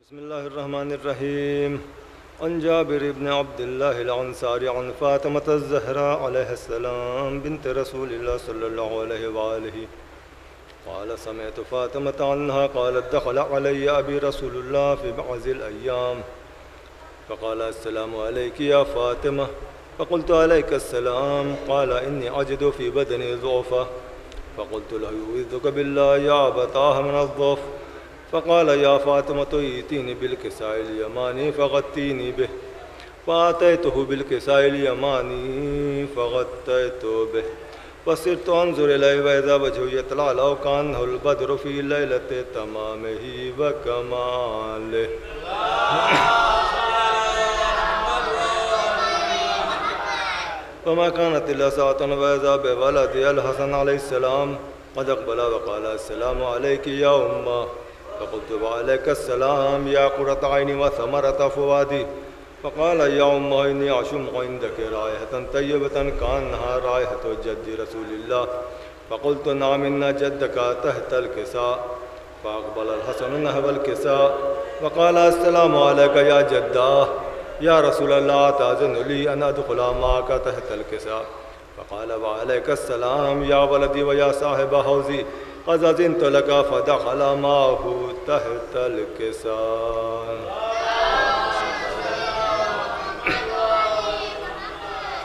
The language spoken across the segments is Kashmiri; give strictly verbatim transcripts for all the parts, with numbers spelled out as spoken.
بسم الله الرحمن الرحيم. عن جابر بن عبد الله الأنصاري عن فاطمة الزهراء عليها السلام بنت رسول الله صلى الله عليه وآله. قال: سمعت فاطمة أنها قالت: دخل علي أبي رسول الله في بعض الأيام فقال: السلام عليك يا فاطمة. فقلت: عليك السلام. قال: إني أجد في بدني ضعفا. فقلت له: أعوذك بالله يا أبتاه من الضعف. فقال: يا فاطمة، ائتيني بالكساء اليماني فغطيني به. فأتيته بالكساء اليماني فغطيته به. فصرت أنظر إليه وإذا وجهه يتلألأ كأنه البدر في ليلة تمامه وكماله. فما كانت إلا ساعة وإذا بولدي الحسن عليه السلام قد أقبل وقال: السلام عليك يا أمه. فقلت: وعليك السلام يا قرة عيني وثمرة فؤادي. فقال: يا أمه، إني أشم عندك رائحة طيبة كأنها رائحة جد رسول الله. فقلت: نعم، إن جدك تحت الكساء. فأقبل الحسن نحو الكساء وقال: السلام عليك يا جداه. يا رسول الله، أتأذن لي أن أدخل معك تحت الكساء؟ فقال: وعليك السلام يا ولدي ويا صاحب حوزي، قد أذنت لك. فدخل معه تحت الكساء.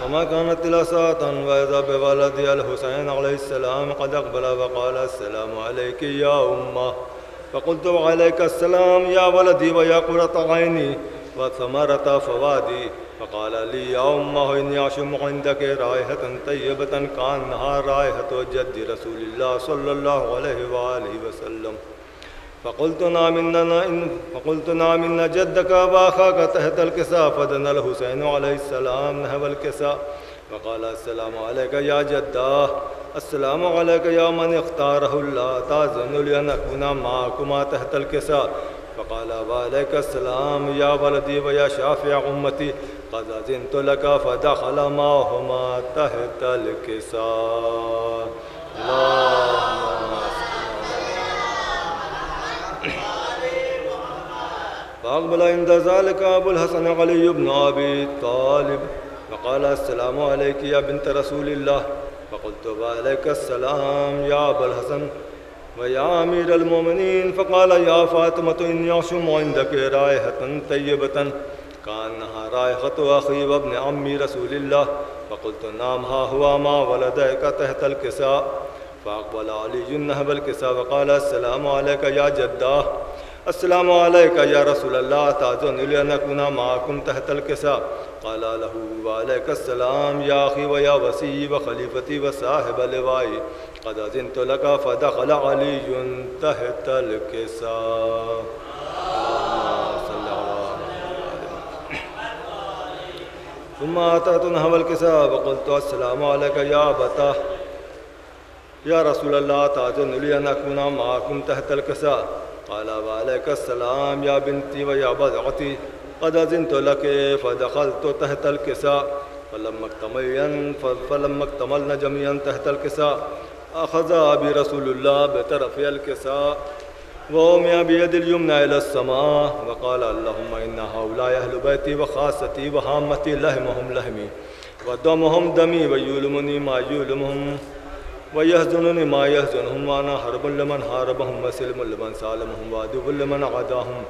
فما كانت إلا ساعة وإذا بولدي الحسين عليه السلام قد أقبل وقال: السلام عليك يا أمه. فقلت: وعليك السلام يا ولدي ويا قرة عيني وثمرة فؤادي. فقال لي: يا أمه، إني أشم عندك رائحة طيبة كأنها رائحة جد رسول الله صلى الله عليه وآله وسلم. فقلت: نعم، إننا إن فقلت: نعم، إن جدك وأخاك تحت الكساء. فدنا الحسين عليه السلام نحو الكساء وقال: السلام عليك يا جداه، السلام عليك يا من اختاره الله، تأذن لي أن أكون معكما تحت الكساء؟ فقال: وعليك السلام يا ولدي ويا شافع أمتي، قد أذنت لك. فدخل معهما تحت الكساء. اللهم صل على محمد. فأقبل عند ذلك أبو الحسن علي بن أبي طالب فقال: السلام عليك يا بنت رسول الله. فقلت: وعليك السلام يا أبا الحسن ويا أمير المؤمنين. فقال: يا فاطمة، إني أشم عندك رائحة طيبة كأنها رائحة أخي وابن عمي رسول الله. فقلت: نعم، ها هو مع ولديك تحت الكساء. فأقبل علي نحو الكساء وقال: السلام عليك يا جداه، السلام عليك يا رسول الله، تأذن لي أن أكون معكم تحت الكساء؟ قال له: وعليك السلام يا أخي ويا وصي وخليفتي وصاحب لوائي، قد أذنت لك. فدخل علي تحت الكساء. اللهم صل على محمد. ثم أتيت نحو الكساء وقلت: السلام عليك يا أبتاه، يا رسول الله، تأذن لي أن أكون معكم تحت الكساء؟ قال: وعليك السلام يا بنتي ويا بضعتي، قد أذنت لك. فدخلت تحت الكساء، فلما اكتملن، ف-، فلما اكتملن جميعا تحت الكساء، أخذ أبي رسول الله بطرف الكساء وأومأ بيد اليمنى إلى السماء وقال: اللهم إن هؤلاء أهل بيتي وخاصتي وعامتي، لحمهم لحمي ودمهم دمي، ويؤلمني ما يؤلمهم، ويحزنني ما يحزنهم، وأنا حرب لمن حاربهم، وسلم لمن سالمهم، وعدو لمن عاداهم،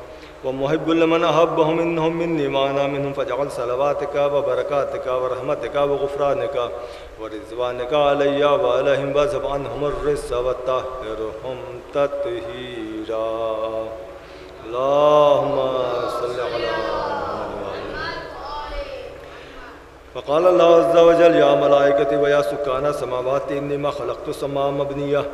ومحب لمن أحبهم، إنهم مني وأنا منهم، فاجعل صلواتك وبركاتك ورحمتك وغفرانك ورضوانك علي وعليهم، واذهب عنهم الرجس وطهرهم تطهيرا. اللهم صل على محمد وعلى آله. فقال الله عز وجل: يا ملائكتي ويا سكان السماوات، إني ما خلقت سماء مبنية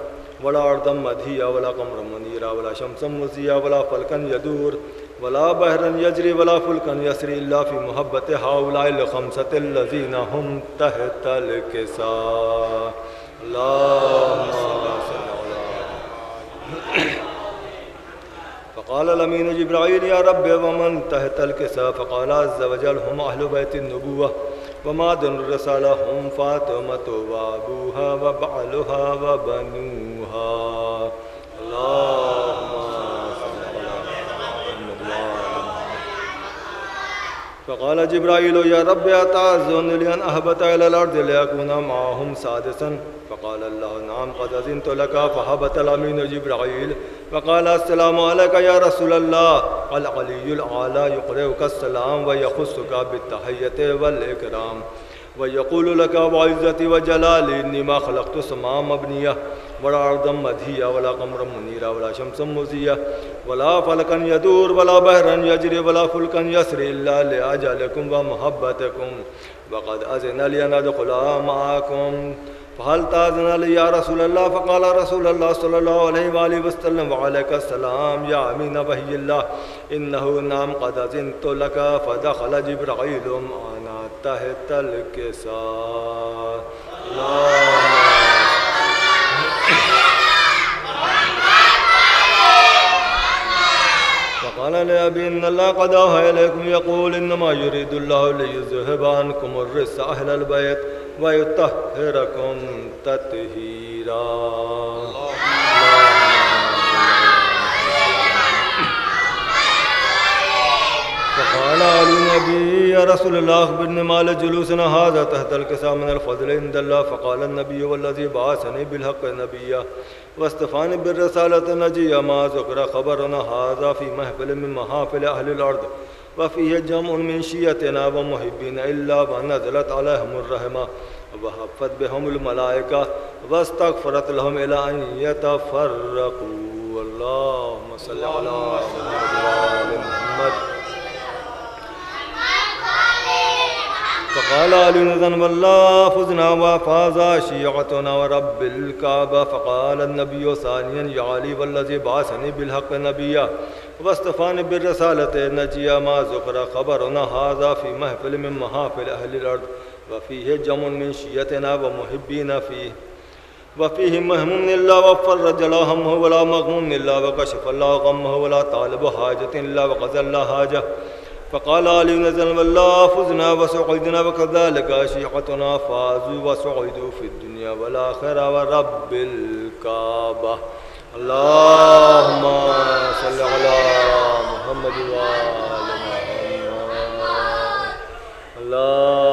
ولا أرضا مدحية ولا قمرا منيرا ولا شمسا مزية ولا فلكا يدور ولا بحرا يجري ولا فلكا يسري إلا في محبة هؤلاء الخمسة الذين هم تحت الكساء. اللهم صل على محمد. فقال الأمين جبرائيل: يا رب، ومن تحت الكساء؟ فقال عز وجل: هم أهل بيت النبوة، ومعدن الرسالة، هم فاطمة وأبوها وبعلها وبنوها. اللهم صل على محمد وعلى فقال جبرائيل: يا رب، أتأذن لي أن أهبط إلى الأرض لأكون معهم سادسا؟ فقال الله: نعم، قد أذنت لك. فهبط الأمين جبرائيل، فقال: السلام عليك يا رسول الله، العلي الأعلى يقرئك السلام ويخصك بالتحية والإكرام، ويقول لك: وعزتي وجلالي إني ما خلقت سماء مبنية، ولا أرضا مدهية، ولا قمرا منيرا، ولا شمسا مزية، ولا فلكا يدور، ولا بحرا يجري، ولا فلكا يسري إلا لأجلكم ومحبتكم، وقد أذن لي أن أدخل معكم، فهل تأذن لي يا رسول الله؟ فقال رسول الله صلى الله عليه وآله وسلم: وعليك السلام يا أمين وحي الله، إنه نعم قد أذنت لك. فدخل جبرائيل معنا تحت الكساء. اللهم فقال لأبي: إن الله قد أوحى إليكم يقول: إنما يريد الله ليذهب عنكم الرجس أهل البيت ويطهركم تطهيرا. فقال علي النبي: يا رسول الله، أخبرني ما لجلوسنا هذا تحت الكساء من الفضل عند الله. فقال النبي: والذي بعثني بالحق نبيا واصطفاني بالرسالة نجيا ما ذكر خبرنا هذا في محفل من محافل أهل الأرض، وفيه جمع من شيعتنا ومحبين إلا ونزلت عليهم الرحمة وحفت بهم الملائكة واستغفرت لهم إلى أن يتفرقوا. اللهم صل على محمد وآل محمد. فقال علي: إذن والله فزنا وفاز شيعتنا ورب الكعبة. فقال النبي ثانيا: يا علي، والذي بعثني بالحق نبيا واصطفاني بالرسالة نجيا ما ذكر خبرنا هذا في محفل من محافل أهل الأرض، وفيه جمع من شيعتنا ومحبين فيه، وفيه مهموم إلا وفرج له همه، ولا مغموم إلا وكشف الله غمه، ولا طالب حاجة إلا وقضى الله حاجة. فقال علي: إذن والله فزنا وسعدنا، وكذلك شيعتنا فازوا وسعدوا في الدنيا والآخرة ورب الكعبة. اللهم صل على محمد وآل محمد. اللهم